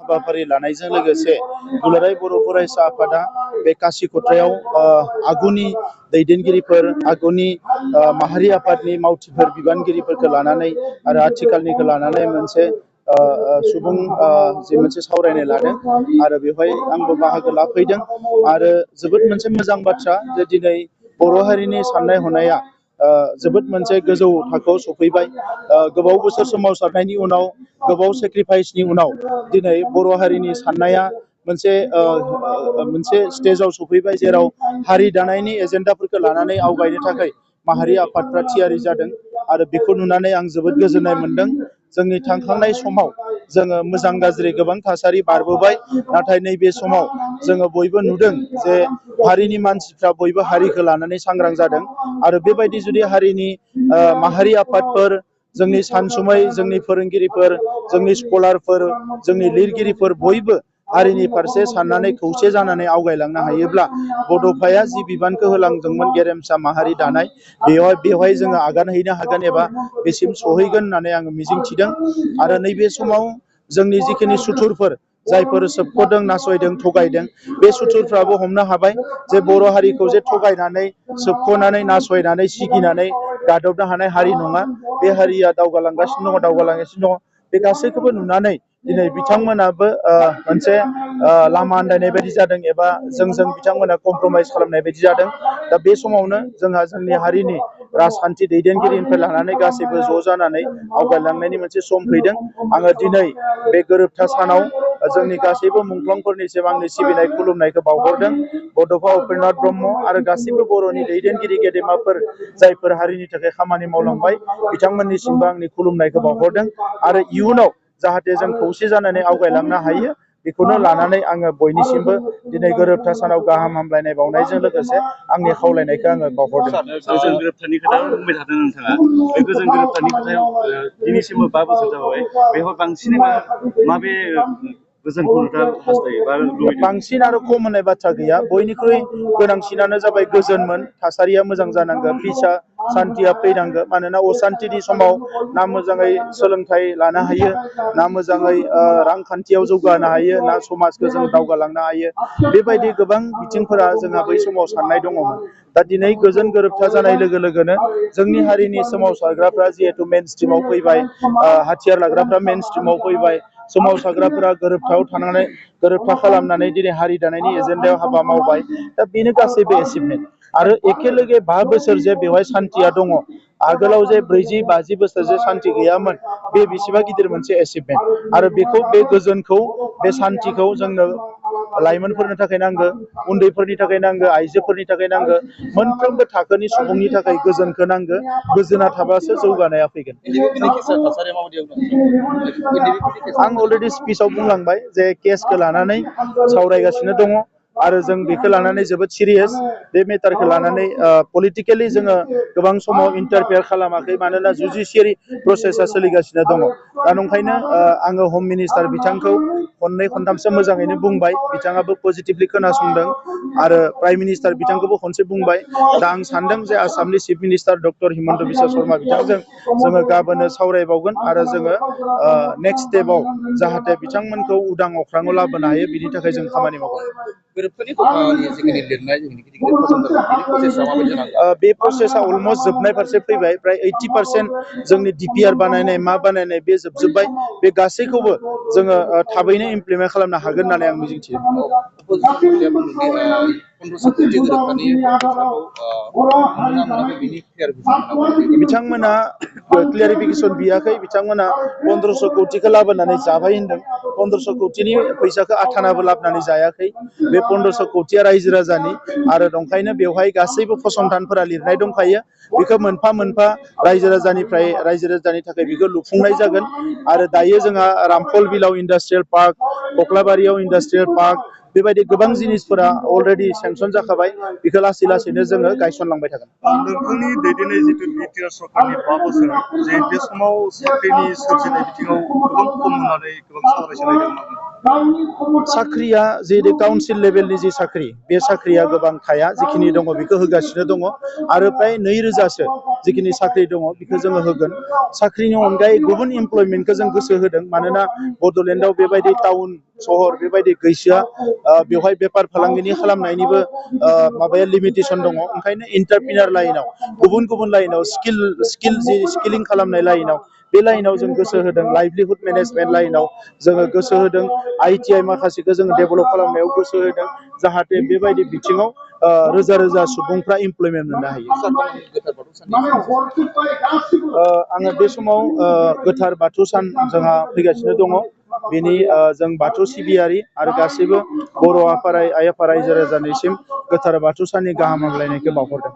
हाबाफारि लानायजों लोगोसे दुलाराय बर' फरायसा आफादा बे कासिकत्रायाव आगुनि दैदेनगिरिफोर आगुनि माहारि आफादनि मावथिफोर बिबानगिरिफोरखौ लानानै आरो आथिखालनिखौ लानानै मोनसे सुबुं जे मोनसे सावरायनाय लादों आरो बेवहाय आंबो बाहागो लाफैदों आरो जोबोद मोनसे मोजां बाथ्रा जे दिनै बर' हारिनि साननाय हनाया जोबोद मोनसे गोजौ थाखोआव सफैबाय गोबाव बोसोर सोमावसारनायनि उनाव गोबाव सेक्रिफाइसनि उनाव दिनै बर' हारिनि साननाया मोनसे स्टेजाव सफैबाय जेराव हारि दानायनि एजेन्डाफोरखौ लानानै आवगायनो थाखाय माहारि आफादफ्रा थियारि जादों आरो बेखौ नुनानै आं जोबोद गोजोननाय मोनदों जोंनि थांखांनाय समाव जोङो मोजां गाज्रि गोबां थासारि बारबोबाय नाथाय नैबे समाव जोङो बयबो नुदों जे हारिनि मानसिफ्रा बयबो हारिखौ लानानै सांग्रां जादों आरो बेबायदि जुदि हारिनि माहारि आफादफोर जोंनि सानसुमै जोंनि फोरोंगिरिफोर जोंनि स्कलारफोर जोंनि लिरगिरिफोर बयबो हारिनि फारसे साननानै खौसे जानानै आवगायलांनो हायोब्ला बड'फाया जि बिबानखौ होलांदोंमोन गेरेमसा माहारि दानाय बेवहाय जोङो आगान हैनो हागोन एबा बेसिम सहैगोन होननानै आङो मिजिंथिदों आरो नैबे समाव जोंनि जिखिनि सुथुरफोर जायफोर सोबख'दों नासयदों थगायदों बे सुथुरफ्राबो हमनो हाबाय जे बर' हारिखौ जे थगायनानै सोबख'नानै नासयनानै सिगिनानै गादबनो हानाय हारि नङा बे हारिया दावगालांगासिनो दङ बे गासैखौबो नुनानै दिनै बिथांमोनाबो मोनसे लामा आन्दायनाय बायदि जादों एबा जोंजों बिथांमोना कमप्रमाइस खालामनाय बायदि जादों दा बे समावनो जोंहा जोंनि हारिनि राजखान्थि दैदेनगिरिनिफ्राय लानानै गासैबो ज' जानानै आवगायलांनायनि मोनसे सम फैदों आङो दिनै बे गोरोबथा सानाव जोंनि गासैबो मुंख्लंफोरनिसिम आंनि सिबिनाय खुलुमनायखौ बावहरदों बड'फा उपेन्द्रनाथ ब्रह्म आरो गासैबो बर'नि दैदेनगिरि गेदेमाफोर जायफोर हारिनि थाखाय खामानि मावलांबाय बिथांमोननिसिमबो आंनि खुलुमनायखौ बावहरदों आरो इयुनाव जाहाथे जों खौसे जानानै आवगायलांनो हायो बेखौनो लानानै आङो बयनिसिमबो दिनै गोरोबथा सानाव गाहाम हामलायनाय बावनायजों लोगोसे आंनि खावलायनायखौ आङो बावहरदों। गोजोन गोरोबथानि खोथा बुंबाय थादों नोंथाङा बे गोजोन गोरोबथानि खोथायाव दिनैसिमबो 5 बोसोर जाबाय बेवहाय बांसिनै माबे गोजोनखौ नोंथाङा हास्थायो बा लुबैदों? बांसिन आरो खम होननाय बाथ्रा गैया बयनिख्रुइ गोनांसिनानो जाबाय गोजोनमोन थासारिया मोजां जानांगोन फिसा सान्थिया फैनांगोन मानोना असान्थिनि समाव ना मोजाङै सोलोंथाइ लानो हायो ना मोजाङै रांखान्थियाव जौगानो हायो ना समाजखौ जों दावगालांनो हायो बेबायदि गोबां बिथिंफोरा जोंहा बै समाव साननाय दङमोन दा दिनै गोजोन गोरोबथा जानाय लोगो लोगोनो जोंनि हारिनि सोमावसारग्राफ्रा जिहेतु मेन स्ट्रिमाव फैबाय हाथियार लाग्राफ्रा मेन स्ट्रिमाव फैबाय सोमावसारग्राफोरा गोरोबथा खालामनानै दिनै हारि दानायनि एजेन्डायाव हाबा मावबाय दा बेनो गासैबो एसिभमेन्ट आरो एखेलोगे 5 बोसोर जे बेवहाय सान्थिया दङ आगोलाव जे 40-50 बोसोर जे सान्थि गैयामोन बे बेसेबा गिदिर मोनसे एसिभमेन्ट आरो बेखौ बे गोजोनखौ बे सान्थिखौ जोंनो लाइमोनफोरनि थाखाय नांगौ उन्दैफोरनि थाखाय नांगौ आइजोफोरनि थाखाय नांगौ मोनफ्रोमबो थाखोनि सुबुंनि थाखाय गोजोनखौ नांगौ गोजोना थाबासो जौगानाया फैगोन। आं अलरेडि स्पिचआव बुंलांबाय जे केसखौ लानानै सावरायगासिनो दङ आरो जों बेखौ लानानै जोबोद सिरियास बे मेटारखौ लानानै पलिटिकेलि जोङो गोबां समाव इन्टारफेयार खालामाखै मानोना जुडिसियारि प्रसेसा सोलिगासिनो दङ दा नंखायनो आङो हम मिनिस्टार बिथांखौ खननै खनथामसो मोजाङैनो बुंबाय बिथाङाबो पजिटिभलि खोनासंदों आरो प्राइम मिनिस्टार बिथांखौबो खनसे बुंबाय दा आं सानदों जे आसामनि chief minister doctor Himanta Biswa Sharma बिथांजों जोङो गाबोनो सावरायबावगोन आरो जोङो नेक्स्ट स्टेपाव जाहाथे बिथांमोनखौ उदां अख्राङाव लाबोनो हायो बिनि थाखाय जों खामानि मावगोन। बे प्रसेसा अलमस्ट जोबनाय फारसे फैबाय प्राय 80% जोंनि डिपिआर बानायनाय मा बानायनाय बे जोबजोब्बाय बे गासैखौबो जोङो थाबैनो इमप्लिमेन्ट खालामनो हागोन होननानै आं मिजिंथियो। बिथांमोना क्लियारिफिकेसन बियाखै बिथांमोना 1500 कौटिखौ लाबोनानै जाबाय होनदों 1500 कौटिनि फैसाखौ आथानाबो लाबोनानै जायाखै बे 1500 कौटिया रायजो राजानि आरो दंखायनो बेवहाय गासैबो फसंथानफोरा लिरनाय दंखायो बेखौ मोनफा मोनफा रायजो राजानि थाखाय बेखौ लुफुंनाय जागोन आरो दायो जोंहा रामफल बिलाव इन्डास्ट्रियेल पार्क कक्लाबारियाव इन्डास्ट्रियेल पार्क बेबायदि गोबां जिनिसफोरा अलरेडि सेंसन जाखाबाय बेखौ लासै लासैनो जोङो गायसनलांबाय थागोन। नोंथांनि दैदेननाय जिथु बिटिआर सरकारनि 5 बोसोर जे बे समाव साख्रिनि सोरजिनाय बिथिङाव गोबां खम होननानै गोबां सावरायसोलायदों। साख्रिया जे काउन्सिल लेभेलनि जि साख्रि बे साख्रिया गोबां थाया जिखिनि दङ बेखौ होगासिनो दङ आरो प्राय 2000सो जिखिनि साख्रि दङ बेखौ जोङो होगोन साख्रिनि अनगायै गुबुन इमप्लयमेन्टखौ जों गोसो होदों मानोना बड'लेण्डआव बेबायदि टाउन सहर बेबायदि गैसोआ बेवहाय बेफार फालांगिनि खालामनायनिबो माबाया लिमिटेसन दङ ओंखायनो इन्टारप्रिनार लाइनाव गुबुन गुबुन लाइनाव स्किलिं खालामनाय लाइनाव बे लाइनाव जों गोसो होदों लाइभलिहुड मेनेजमेन्ट लाइनाव जोङो गोसो होदों ITI माखासेखौ जोङो डेभेलप खालामनायाव गोसो होदों जाहाथे बेबायदि बिथिङाव रोजा रोजा सुबुंफ्रा इमप्लयमेन्ट मोननो हायो आङो बे समाव गोथार बाथौ सान जोंहा फैगासिनो दङ बेनि जों बाथौ सिबियारि आरो गासैबो बर' आफा आइ आफा रायजो राजानिसिम गोथार बाथौ साननि गाहाम हामलायनायखौ बावहरदों